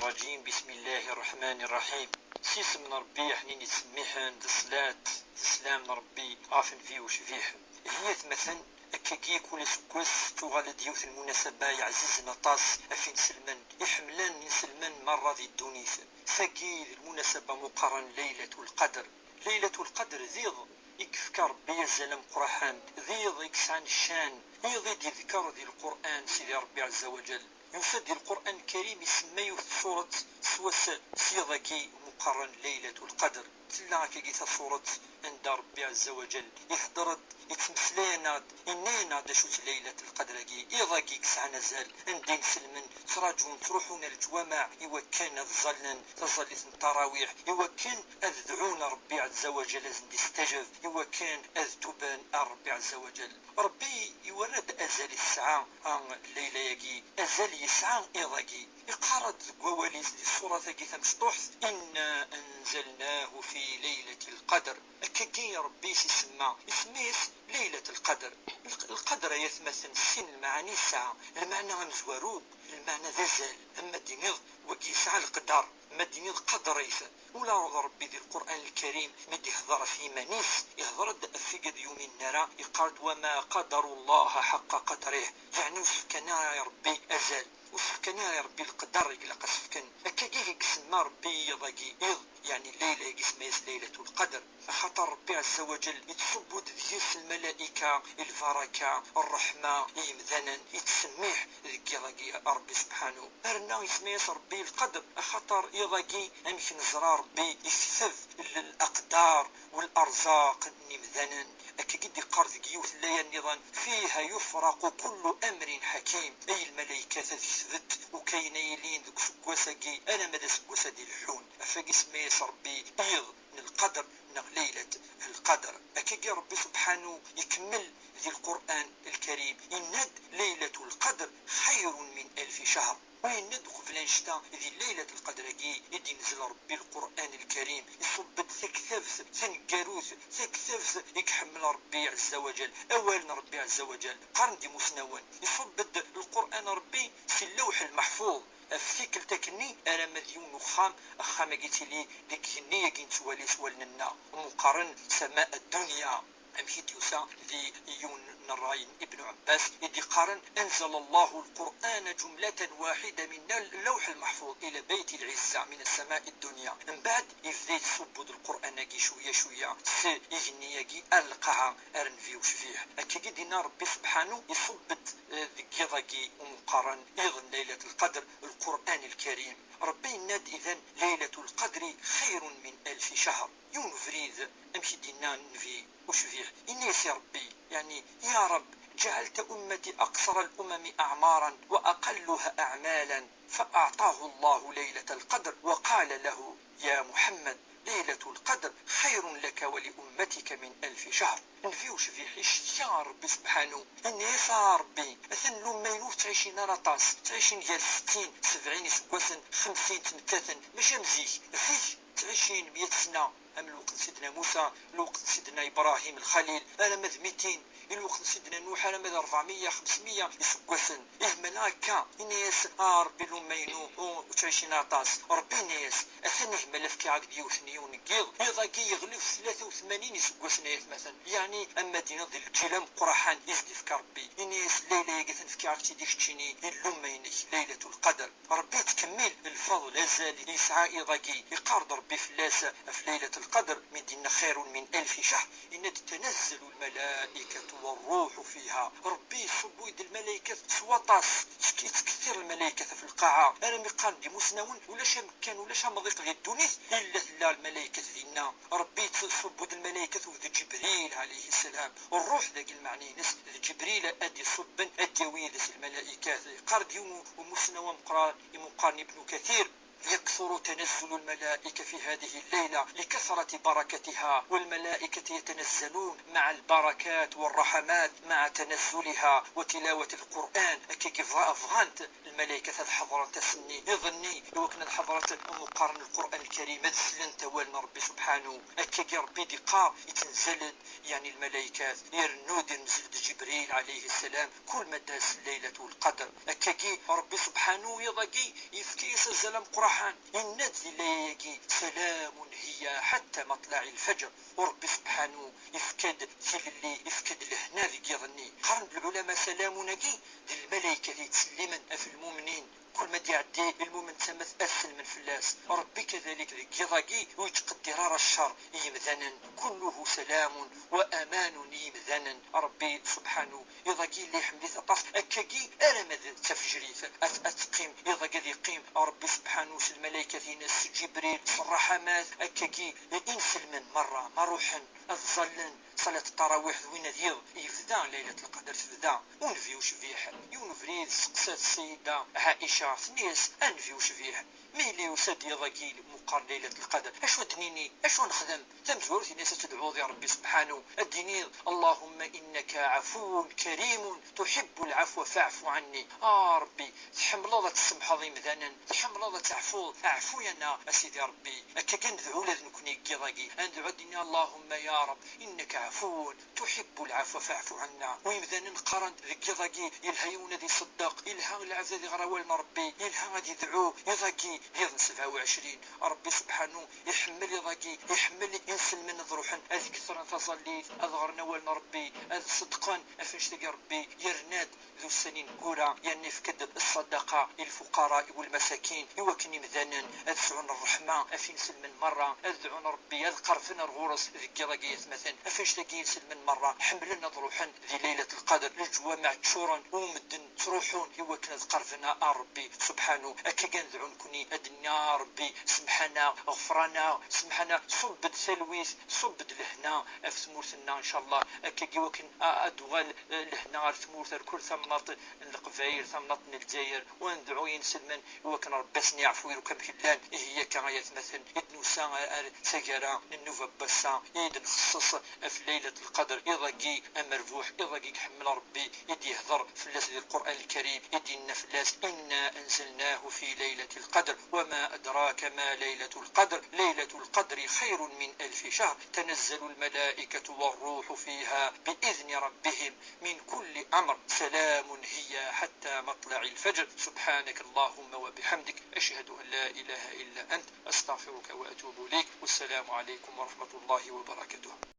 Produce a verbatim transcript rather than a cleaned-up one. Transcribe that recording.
الرجيم. بسم الله الرحمن الرحيم. S yisem n Ṛebbi ḥnin yettsemmiḥen, d ṣṣlat, d sslam n Ṛebbi ɣef Nnbi ucbiḥ. Ihi atmaten, akkagi kul aseggas tuɣal-d yiwet n lmunasaba iɛzizen aṭas ɣef inselmen, iḥemmlen inselmen merra di ddunit. Tagi d lmunasaba meqqaren Laylatul Qadr. Laylatul Qadr d iḍ i yefka Ṛebbi azal ameqqraḥan, d iḍ i yesɛan ccan, iḍ i d-iḍker di Lqur'an Sidi Ṛebbi Ɛezza wa Ǧal. Yusa-d di Lqur'an Lkarim isemma yiwet tsuret s wass s yiḍ-agi meqqaren Laylatul Qadr. Tella akkagi tasuret anda Ṛebbi Ɛezza wa Ǧal ihedder-d, ittmeslay-aneɣ-d, inna-yaneɣ-d acu-tt Laylatul Qadr-agi, iḍ-agi yesɛan azal, anda inselmen ttraǧun, ttruḥun ar leǧwameɛ i wakken ad ẓallen taẓallit n ttarawiḥ, i wakken ad dɛun Ṛebbi Ɛezza wa Ǧal ad sen-d-istaǧab, i wakken ad tuben ar Ṛebbi Ɛezza wa Ǧal. Ṛebbi iwerra-d azal i tesɛa, a, leyla-agi, azal yesɛa iḍ-agi. Iqqar-d deg wawal-is di ṣṣurat-agi tamecṭuḥt: "Inna anzalnahu fi laylatil qadr." Akkagi Ṛebbi i s-isemma, isemma-yas Laylatul Qadr. Lq-, lqadr, ay atmaten, sin lmeɛani yesɛa. Lmeɛna amezwaru, lmeɛna d azal, ama d-tiniḍ wagi yesɛa leqder, ama d-tiniḍ qadr-it. Ula d Ṛebbi di Lqur'an Lkarim mi d-ihder ɣef yiman-is, ihder-d ɣef wigad ur yuminen ara, iqqar-d: "Wa ma qadaru Llaha ḥaqqa qadrih." Yeɛni ur s-fkan ara i Ṛebbi azal, ur s-fkan ara i Ṛebbi leqder i ilaq ad s-fken. Akkagi i isemma Ṛebbi iḍ-agi, iḍ, yeɛni leyla-agi isemma-yas Laylatul Qadr. Axaṭer Ṛebbi Ɛezza wa Ǧal ittṣubbu-d deg-s lmalayka, lbaraka, ṛṛeḥma i yimdanen, ittsemmiḥ deg yiḍ-agi Ṛebbi subḥanu. Rna isemma-yas Ṛebbi lqadr, axaṭer iḍ-agi, amek neẓra, Ṛebbi ikteb l-, laqdar u l-aṛẓaq n yimdanen. Akkagi i d-iqqar deg yiwet n laya nniḍen: "Fiha yufraqu kullu amrin ḥakim." Ay lmalaykat, ad ketbent akk ayen ay yilin deg useggas-agi alamma d aseggas ad d-ileḥḥun. Ɣef wagi isemma-yas Ṛebbi iḍ n lqadr neɣ Laylat lqadr. Akkagi Ṛebbi subḥanu ikemmel di Lqur'an Lkarim, yenna-d: "Laylatul qadr xayrun min alfi cahr." Wa yenna-d uqbel annect-a, di Laylat Lqadr-agi i d-inzel Ṛebbi Lqur'an Lkarim, iṣubb-d taktabt taneggarut, taktabt i iḥemmel Ṛebbi Ɛezza wa Ǧal, awal n Ṛebbi Ɛezza wa Ǧal. Qqaren-d imusnawen, iṣubb-d Lqur'an Ṛebbi si Lawḥ Lmeḥfuḍ, ɣef tikkelt akkenni alamma d yiwen n uxxam, axxam-agi yettili deg igenni-agi nettwali s wallen-nneɣ, meqqaren sama ad-dunya. Amek i d-yusa di yiwen n ṛṛay n Ibnu Ɛebbas i d-iqqaren: "Anzala Llahu l-Qur'ana jumlatan waḥida min al-, lawḥ al-meḥfuḍ ila bayt al-izza min as-sama'i d-dunya." Mbeɛd, yebda yettṣubbu-d Lqur'an-agi cwiya cwiya, s igenni-agi ar lqaɛa, ar nnbi ucbiḥ. Akkagi d-yenna Ṛebbi subḥanu, iṣubb-d, eh, deg yiḍ-agi umeqqaren, iḍ n Laylat Lqadr, Lqur'an Lkarim. Ṛebbi yenna-d idan: "Laylatul qadri xayrun min alfi cahr." Yiwen ubrid, amek i d-yenna nnbi ucbiḥ, yenna-yas i Ṛebbi, yeɛni: "Ya Ṛebb, ǧeɛelta ummati aqṣara l-umami aɛmaran wa aqalluha aɛmalan." Fa aɛṭahu Llahu laylatal qadr wa qala lahu: "Ya Muḥammad, laylatul qadr xayrun laka wa li ummatika min alfi cahr." Nnbi ucbiḥ icetki ɣer Ṛebbi subḥanu, yenna-yas: "A Ṛebbi, atan lumma-inu ur ttɛicin ara aṭas, ttɛicin gar settin, sebɛin iseggasen, xemsin ttmettaten, mačči am zik. Zik ttɛicin meyya sna, am lweqt n Sidna Musa, lweqt n Sidna Ibrahim Lxalil, alamma d mitin, i lweqt n Sidna Nuḥ, alamma d ṛebɛemya, xemsemya iseggasen." Ihmal akka, yenna-yas: "A Ṛebbi, lumma-inu ur ttɛicin aṭas." Ṛebbi yenna-yas: "Atan ihmal, ad fkiɣ-ak-d yiwet n yiwen n yiḍ, iḍ-agi yeɣleb tlata u tmanyin iseggasen, ay atmaten." Yeɛni, ama d-tiniḍ d lǧil ameqqraḥan i s-d-ifka Ṛebbi. Yenna-yas: "Leyla-agi atan fkiɣ-ak-tt-id i keččini, i lumma-inek, Laylatul Qadr." Ṛebbi yettkemmil lfeḍl, azal i yesɛa iḍ-agi. Iqqar-d Ṛebbi fell-as ɣef Laylat Lqadr, mi d-yenna: "Xayrun min alfi cahr", yenna-d: "Tanazzalu lmalaikatu warruḥu fiha." Ṛebbi iṣubbu-d lmalaykat s waṭas, tk-, yettkettir lmalaykat ɣef lqaɛa, armi qqaren-d imusnawen: "Ulac amekkan, ulac amḍiq di ddunit illa tella lmalaykat dinna." Ṛebbi yettṣubbu-d lmalaykat, u d Ǧebril ɛalayhi ssalam. Ṛṛuḥ, dagi lmeɛna-ines, d Ǧebril ad d-iṣubben, ad d-yawi yid-s lmalaykat. Iqqar-d yiwen umusnaw ameqqran, imuqqaren Ibnu Kathir: "يكثر تنزل الملائكة في هذه الليلة لكثرة بركتها، والملائكة يتنزلون مع البركات والرحمات مع تنزلها وتلاوة القرآن." Akkagi bɣa-, bɣant lmalaykat ad ḥeḍrent ass-nni, iḍ-nni, iwakken ad ḥeḍrent ameqqar n Lqur'an Lkarim, ad slent awal n Ṛebbi subḥanu. Akkagi Ṛebbi d-iqqar, ittenzal-d, yeɛni lmalaykat, irennu-d, inzel-d Ǧibril ɛalayhi ssalam, kul ma d-ass Laylatul Qadr. Akkagi Ṛebbi subḥanu, iḍ-agi, yefka-yas azal ameqqran. Ferḥan, yenna-d di laya-agi: "Salamun hiya hatta matla'i lfajr." U Ṛebbi subḥanu yefka-d tilelli, yefka-d lehna deg yiḍ-nni. Qqaren-d lɛulama: "Salamun"-agi d lmalaykat yettsellimen ɣef lmumnin. Kul ma d-iɛeddi lmumen d tama-s ad sellmen fell-as. Ṛebbi kadalik deg yiḍ-agi ur yettqeddir ara ccer i yimdanen. Kulluhu salamun wa amanun i yimdanen. Ṛebbi subḥanu iḍ-agi yella iḥemmel-it aṭas. Akkagi arama d tafejrit ad, ad teqqim, iḍ-agi ad yeqqim Ṛebbi subḥanu s lmalaykat-ines, s Ǧibril, s ṛṛaḥamat. Akkagi inselmen merra ma ruḥen ad ẓallen ṣalat ttarawiḥ d win ad yiḍ yebda Laylat Lqadr, tebda. U Nnbi ucbiḥ, yiwen ubrid, testeqsa-t Ssida Ɛica, tenna-yas: "A Nnbi ucbiḥ, ma yella yusa-d yiḍ-agi lmuqar Laylat Lqadr, acu ad d-nini, acu ad nexdem?" Tamezwarut yenna-yas ad tedɛuḍ i Ṛebbi subḥanu, ad d-tiniḍ: "Allahumma innaka ɛafuwun karimun tuḥibbu lɛafwa fa'fu ɛanni." A Ṛebbi, tḥemmleḍ ad tsemḥeḍ imdanen, tḥemmleḍ ad teɛfuḍ, ɛfu-yaneɣ a Sidi Ṛebbi. Akka kan nedɛu ula d nekkni deg yiḍ-agi, ad nedɛu ad d-nini: "Allahumma ya Ṛeb, innaka ɛafuwun tuḥibbu lɛafwa fa'fu ɛanna." U imdanen qqaren-d deg yiḍ-agi: "Yelha yiwen ad iṣeddeq, yelha lɛebd ad iɣer awal n Ṛebbi, yelha ad idɛu." Iḍ-agi d iḍ n sebɛa u ɛecrin. Ṛebbi subḥanu iḥemmel iḍ-agi, iḥemmel inselmen ad ruḥen ad ketren taẓallit, ad ɣren awal n Ṛebbi, ad ṣeddqen ɣef annect-agi Ṛebbi yerna-d d ussan ineggura, yerna yefka-d ṣṣadaqa i lfuqara, i welmasakin, i wakken imdanen ad sɛun ṛṛeḥma ɣef inselmen merra, ad dɛun Ṛebbi, ad qerben ar ɣur-s deg yiḍ-agi, aytmaten, ɣef annect-agi inselmen merra ḥemmlen ad ruḥen di Laylat Lqadr, leǧwameɛ ččuren u medden ttruḥun i wakken ad qerben ar Ṛebbi subḥanu. Akka kan dɛu nekkni ad d-nini: "A Ṛebbi, semḥ-aneɣ, ɣfer-aneɣ, semḥ-aneɣ, ṣubb-d talwit, ṣubb-d lehna ɣef tmurt-nneɣ, ncallah." Akkagi wakken a-, ad d-tuɣal, eh, lehna ɣer tmurt, ar kul tamnaḍt n Leqbayel, tamnaḍt n Lezzayer, u ad nedɛu i yinselmen i wakken Ṛebbi ad sen-yeɛfu i lukan amek llan. Ihi akka ay atmaten, i d-nusa ar, ar taggara n nnuba n wass-a, i d-nxeṣṣeṣ ɣef Laylat Lqadr, iḍ-agi amerbuḥ, iḍ-agi i iḥemmel Ṛebbi, i d-yehder fell-as di Lqur'an Lkarim, i d-yenna fell-as: "Inna anzalnahu fi laylatil qadr, wa ma adraka ma laylatul qadr, laylatul qadri xayrun min alfi shahr, tanazzalul malaikatu war ruḥu fiha bi idni rabbihim min kulli amr, salamun hiya hatta matla'il fajr, subhanaka Allahumma wa bihamdik, ashhadu an la ilaha illa ant, astaghfiruka wa atubu ilayk." Wassalamu alaykum wa rahmatullahi wa barakatuh.